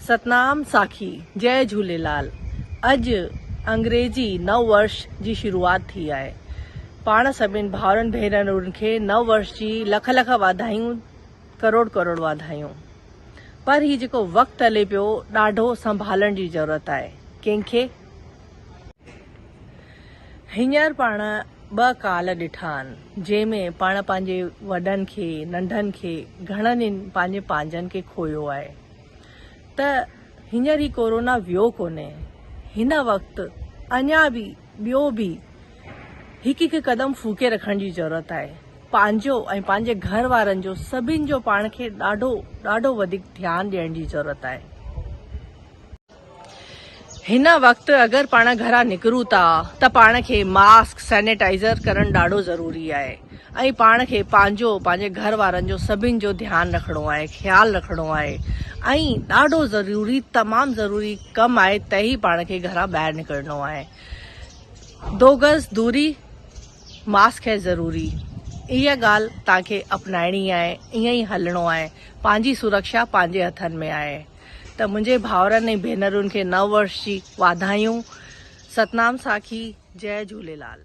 ستنام ساکي جئي جهوليلال اڄ انگريزي نو ورش جي شروعات ٿي آهي پاڻ سڀن ڀائرن ڀينرن کي نو ورش جي لک لک واڌايون ڪروڙ ڪروڙ واڌايون پر هي جيڪو وقت هلي پيو ڏاڍو سنڀالڻ جي ضرورت آهي ڪنهن کي هينئر پاڻ ٻه ڪال ڏٺا آهن، جنهن ۾ پاڻ پنهنجي وڏن کي، ننڍن کي، گهڻن ئي پنهنجي پنهنجن کي کويو آهي ته هينئر هي ڪورونا ويو ڪونهي، هن وقت اڃا به ٻيو به هڪ هڪ قدم ڦوڪي رکڻ جي ضرورت آهي، پنهنجو ۽ پنهنجي گهر وارن جو سڀن جو پاڻ کي ڏاڍو ڏاڍو وڌيڪ ڌيان ڏيڻ جي ضرورت آهي. هن وقت اگر پاڻ گهران نڪرون ٿا ته پاڻ کي ماسڪ سينيٽائيزر ڪرڻ ڏاڍو ضروري آهي ۽ پاڻ کي پنهنجو پنهنجي گهر وارن جو سڀن جو ڌيان رکڻو آهي خيال رکڻو آهي ۽ ڏاڍو ضروري تمام ضروري ڪم آهي ته ئي پاڻ کي گهران ٻاهر نڪرڻو آهي دو گز دوري ماسڪ هي ضروري اها ڳالهه توهان کي اپنائڻي آهي ائين ئي هلڻو آهي پنهنجي سرڪشا پنهنجي هٿن ۾ آهي. ته منهنجي ڀائرن ۽ ڀينرن کي نو ورش جي واڌايون. ستنام ساکي جئي جهوليلال.